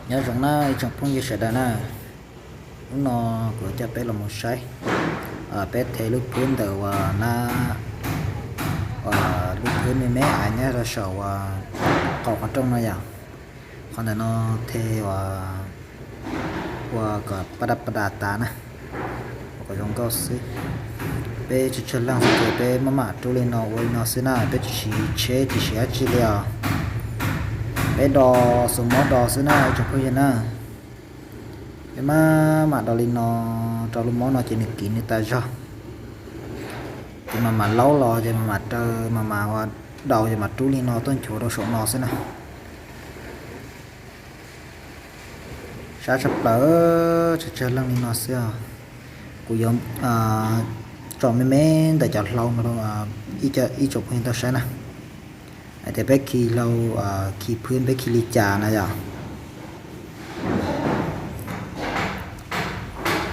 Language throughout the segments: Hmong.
Nyob zoo na ib tsoom phooj ywg sawv daws na, hnub no kuv coj peb los mus saib, peb the lub phwb ntawm uas na, lub phwb me me ais nyob rau saum uas qaum qhov rooj no yom. Qhov ntawm no the uas ua kom pab dab pab da tas na, ua kom zoo nkauj xwb. Peb tsawg tsawg leej xwb ces peb maj mam rub li no ua li no xwb na, peb tsis siv tsheb tsis siv dab tsi li os. Peb do xus mob do xwb na ib tsoom phooj ywg na. Peb maj mam do li no rau lub mob no ces nws kiv nws tas zog. Ces mas mam laub los ces mas mam raws mas mam ua daus ces mam rub li no tuaj nchuav rau saum no xwb na. Sab tshaj plaws, tsawg tsawg leej li no xwb os. Kuv yuav tsom me me ntawm cov hlau no rau ib tsoom phooj ywg tau saib na, hais tias peb khi hlau, khi phwb peb khi li cas na yom.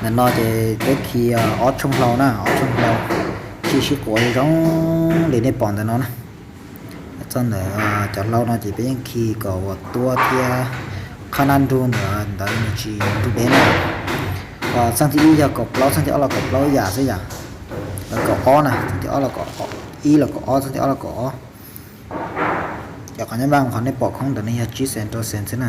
Ntawm no ces peb khi ob tshooj hlau na, ob tshooj hlau khi sib quav zoo li nej pom ntawm no na. Txog ntawm cov hlau no ces peb yeej khi kom ua tuab thiab qhab nab nrug ntawd ntawd nws tsis nrug deb na. Txheej thib ib yog kaum plaub, txheej thib ob los kaum plaub ib yam xwb yom. Los kaum ob na, txheej thib ob los kaum ib los kaum ob, txheej thib ob los kaum ob. Ces qhov nyob npaj qhov nej pom khoob ntawm no yog tsib xees rau xees xwb na.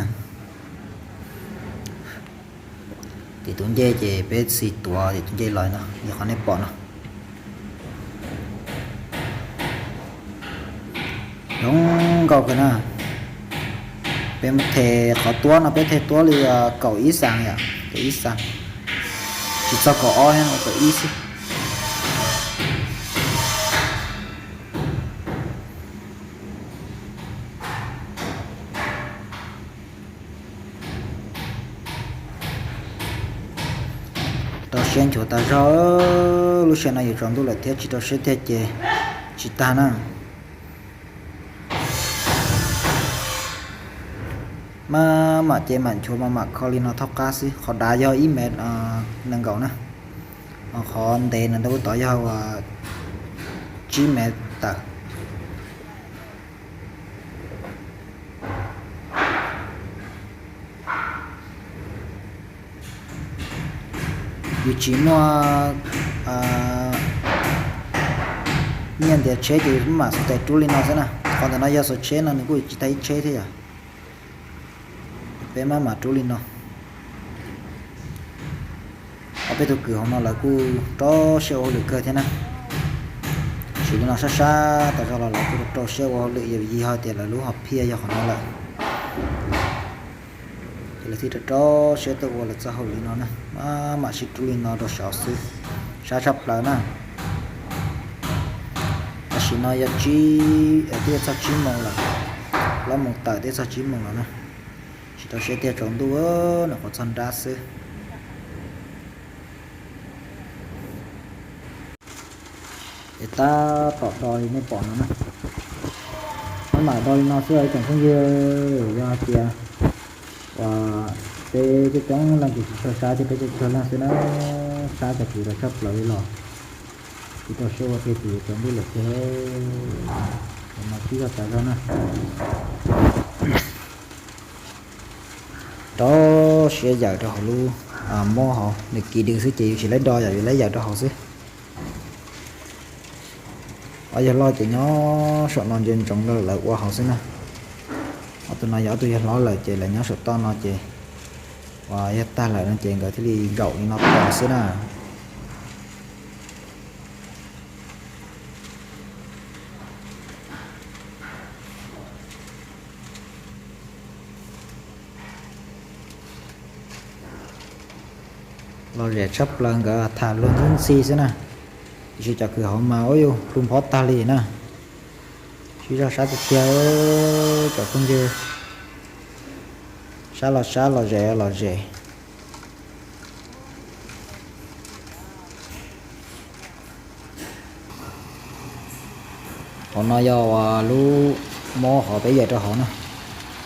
Tim tus ncej ces peb xis tuav tim tus ncej los no yog qhov nej pom no. Zoo nkauj kawg na. Peb mus the qhov tuab no peb the tuab li kaum ib xees yom, kaum ib xees. Tsis txog kaum ob, kaum ib xwb. Rau siab nchuav tas zog, lub sij hawm no yuav tsaus ntuj lawm thiab tsis rau siab tiag ces tsis tag na. Maj mam ces mam nchuav mas mam kho li no thaub qab xwb. Qhov dav yog ib mev nees nkaum na, qhov ntev na ntawd ub tod yog tsib mev tawm. Yus tsis muaj nyiaj ntiav tsheb ces yus mam xub tes rub li no xwb na. Qhov ntawm no yog xuas tsheb no nws kuj tsis tag ib tsheb thiab yom. Peb maj mam rub li no. Ob peb tug kws hauv no lawv kuj rau siab ua hauj lwm kawg thiab na. Sim li no sab sab tas zog los lawv kuj rau siab ua hauj lwm yog vim yog tias lawv lub hom phiaj yog qhov no lawm. Ces lawv thiaj rau rau siab tuaj ua lawv txoj hauj lwm no na, maj mam sib rub li no rau saud xwb, sab tshaj plaws na. Tam sim no yog tsib, twb txog tsib moos lawm, plaub moos tawm twb txog tsib moos lawm na. Tsis tau siab tiag, tsaus ntuj, nyuam qhuav txog nrab xwb. Es tab tom do li nej pom no na. Maj mam do li no xwb os ib tsoom phooj ywg. Yog hais tias uas peb coob coob leej ces tsis tshua sab thiab, peb coob coob leej xwb na, sab cov kwv los tshaj plaws li los. Tsis tau siab ua tiag ces yuav tsaus ntuj lawm tiag. Mas sib zog tas zog na. Rau siab yawm rau hauv lub mob hauv, nws kiv dws xwb ces yus tsis laib do yom, yus laib yawm rau hauv xwb. Ob yawg loj ces nyob saum no ntsia ntsoov rau lawv ua hauv xwb na. Ob tug no yog ob tug yawg hlob lawm ces lawv nyob saum toj no ces uas yog tag lawm no ces nkawd thiaj li zaum li no tos xwb na. Los zem tshaj plaws, nkawd tham luag ntxhi ntxhi xwb na. Tiam sis cov kwv hauv mas ua yuj hlub nphob tag li na. Sib zog sab tiag tiag, cov phooj ywg. Sab los sab, los zem los zem. Hauv no yog uas lub mob hauv peb yawm rau hauv na,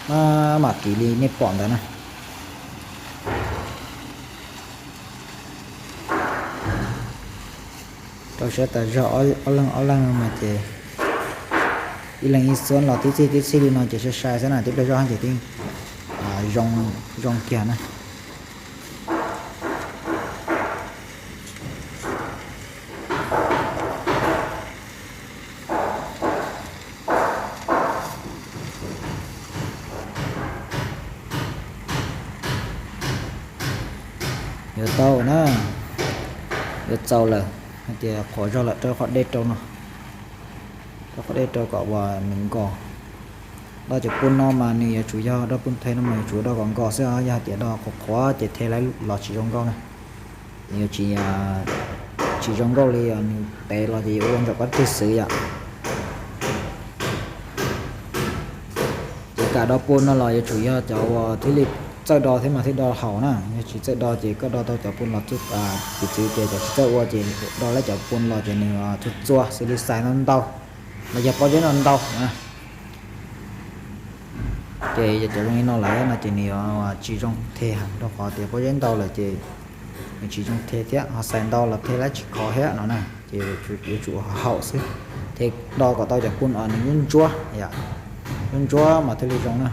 maj mam kiv li nej pom ntawd na. Rau siab tas zog, ob leeg ob leeg mas ces ib leeg ib xuab los tib txhij tib txhij li no ces sai sai xwb na, tib pliag zoj ces tib zoo, zoo kiag na. Yuav tau na, yuav txaus lawm, hais tias qhuav zog lawm rau qhov dej rau no, rau qhov dej rau kom uas nws nkos. Dob cov pun no mas nws yuav tsum yog, dob pun the no mas yuav tsum dob kom nkos xwb os, yog hais tias dob qhuav qhuav ces the los tsis zoo nkauj na. Nws yuav tsis, tsis zoo nkauj li os, nws tev los ces yuav ua ntsaum pob tw xwb yom. Ces kam dob pun no los yuav tsum yog cov uas thiaj li txawj do thiab mas thiaj do haum na, yog tsis txawj do ces koj do tau cov pun los txuj txwv ces cov tsis txawj ua ces do lawv cov pun los ces nws txuag txuag xws li xais ntau ntau los yog pob zeb ntau ntau na. Ces yog cov zoo li no lawm no ces nws yuav tsis zoo the heev rau qhov tias pob zeb ntau lawm ces nws tsis zoo the thiab, ho xais ntau los the lawv tsis khov thiab no na. Ces yuav tsum haum xwb, the do kom tau cov pun uas nws ntsuab ntsuab, ntsuab ntsuab mas thiaj li zoo na.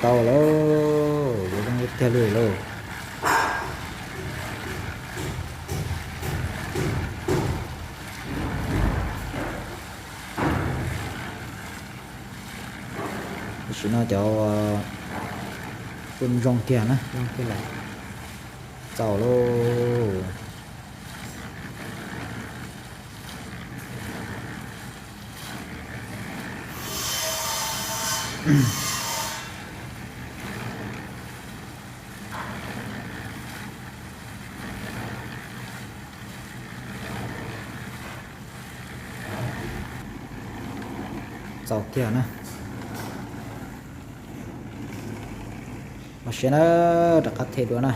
Tau lauj, yuav zoo tiag li lauj. Tam sim no cov pun zoo kiag na, zoo kiag lawm. Txaus lauj. Txaus kiag na. Los sis na, rov qab the dua na.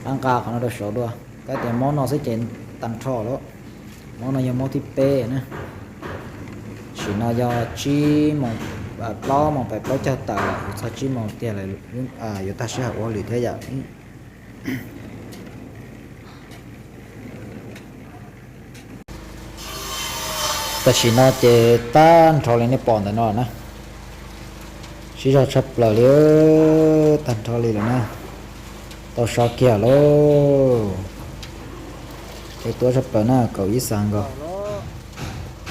Qab nqa qhov no rau saud dua. Kab tias mob no xwb ces tag nrho lawm. Mob no yog mob thib peb na. Tam sim no yog tsib moos, plaub moos pais plaub caug tawm lawm, txog tsib moos tiag lawm, yuav tag sij hawm ua hauj lwm thiab yom. Tam sim no ces tag nrho li nej pom ntawm no na. Siv zog tshaj plaws li, tag nrho li lawm na. Tau so kiag lauj. Tej tuab tshaj plaws na, kaum ib xas nkaus.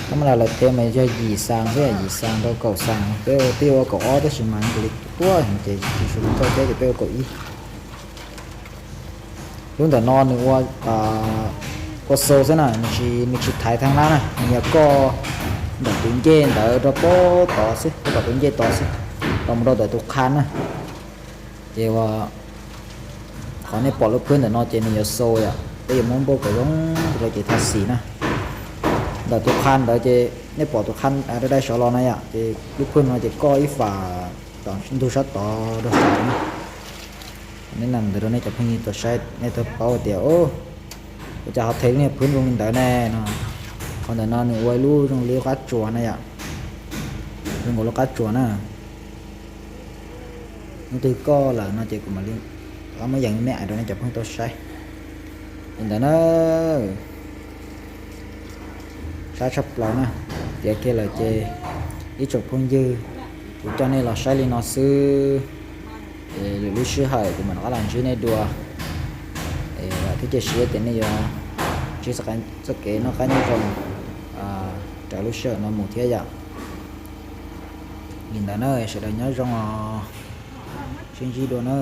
Tab mas lawv tej mas yog yim xas xwb, yim xas rau kaum xas. Peb twb ua kaum ob tab sis mas nkaus li tuab ces tsis su tau thiab ces peb ua kaum ib. Lub ntawm no nws ua, ua xau xwb na, nws tsis thaiv thaj lab na, nws yog koj ntawm tus ncej ntawd rau pem tod xwb, rau tom tus ncej tod xwb, los mus rau ntawm tus qha na. Ces ua qhov nej pom lub phwb ntawm no ces nws yuav xau yom, peb yuav muab npauj kom zoo rau ces thaj xim na. Ntawm tus qha ntawd ces nej pom tus qha dai dai saud los na yom, ces lub phwb no ces koj ib fam tom ntug sab tod rau saud na. Nej nam ntawd rau nej cov phooj ywg tau saib nej tau paub tias ua cas ho the lub niag phwb zoo li ntawd ne no. Qhov ntawm no nws ua ib lub zoo li lub qab tsuas na yom, zoo nkaus lub qab tsuas na. Hnub twg koj lawm no ces kuv mam li muab yees me me rau nej cov phooj ywg tau saib li ntawd na. Sab tshaj plaws na. Tiav kiag lawm ces ib tsoom phooj ywg, kuv coj nej los saib li no xwb. Es lwm lub sij hawm kuv mam rov qab los ntsib nej dua. Vam thiab cia siab tias nej yuav ntsib txoj kev noj qab nyob zoo raws lub sij hawm no mus thiab yom. Li ntawd na, sawv daws nyob zoo os. Sib ntsib dua na.